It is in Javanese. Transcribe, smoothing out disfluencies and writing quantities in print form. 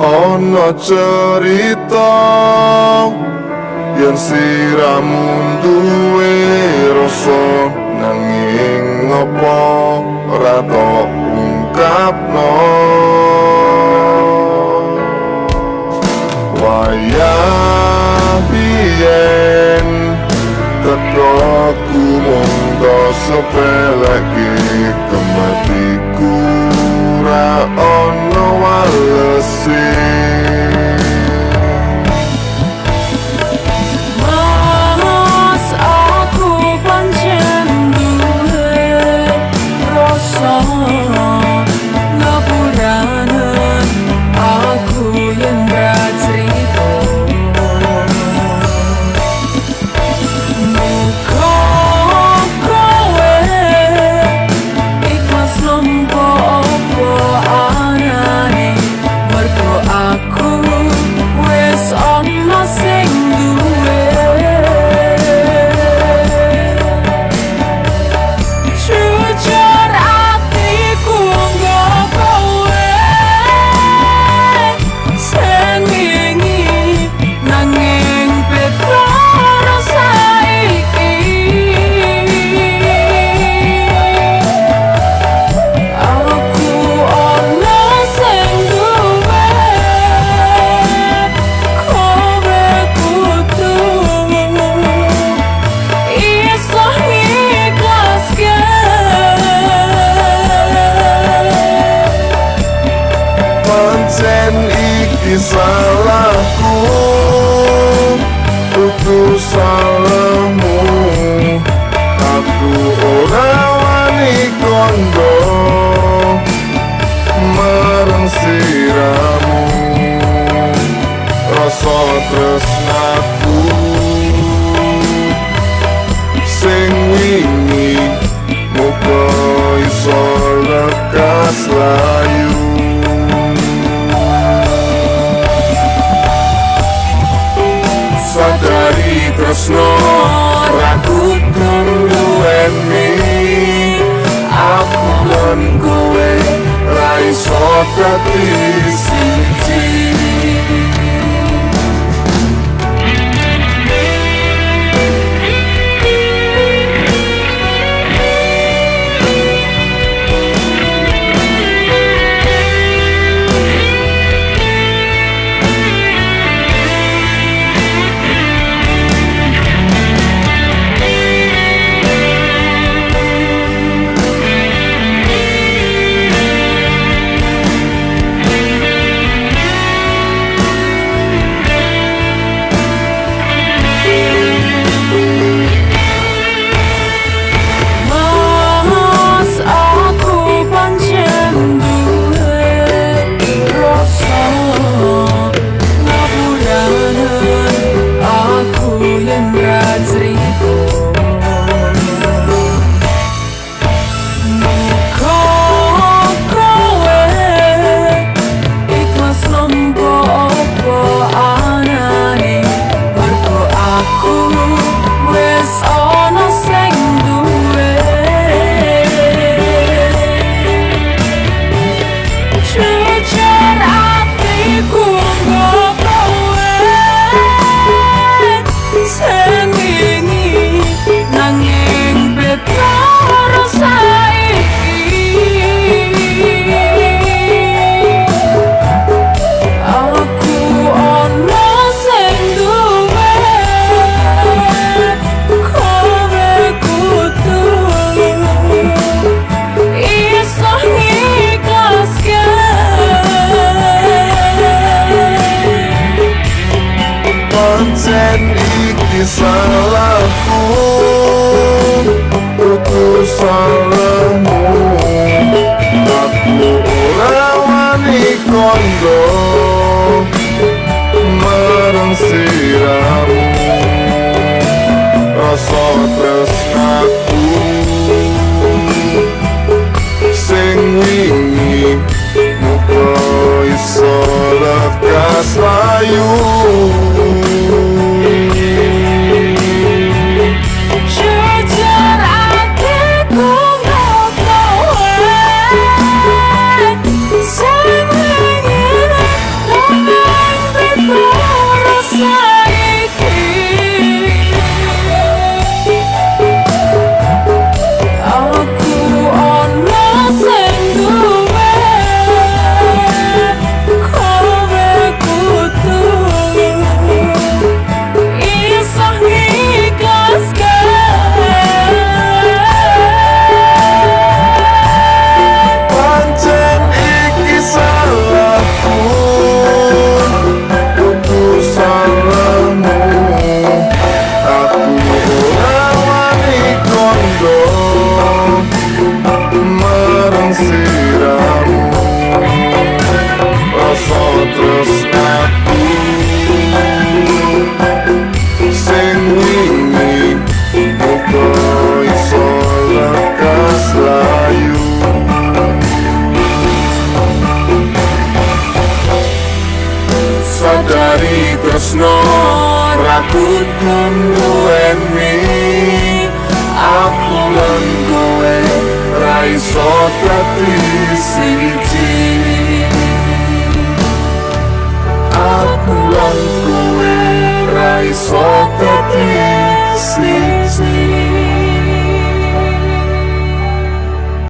Ana cerita yen siramu duwe rasa, nanging ngopo ora tok ungkapno. Wayah biyen teko ku mung tok sepeleke, kematiku ra ono walese. Mas, aku pancen duwe rasa, ngapuranen aku yen ra crita. Muga kowe ikhlas nampa apa anane, mergo aku wis ana sing duwe. Jujur atiku nggo kowe sing wingi, nanging beda rasa iki. Aku ana sing duwe, kowe kudu iso ngiklaske. Pancen iki salahku, kudu salahmu. Aku ora wani kondo marang siramu, rasa tresnaku sing wingi muga iso lekas layu. Sadari tresno ra kudu nduweni, aku lan kowe ra iso dadi siji. Mas, aku pancen duwe rasa, ngapuranen aku yen ra crita. Muga kowe ikhlas nampa apa anane, mergo aku wis ana sing duwe. Jujur atiku nggo kowe sing wingi, nanging beda rasa iki. Aku ana sing duwe, kowe kudu iso ngiklaske. Pancen iki salahku, kudu salahmu. Aku ora wani kondo marang siramu, rasa tresnaku sing wingi muga iso lekas layu. Jujur atiku nggo kowe sing wingi. Tresno ra kudu nduweni. Aku lan kowe ra iso dadi siji. Aku lan kowe ra iso dadi siji.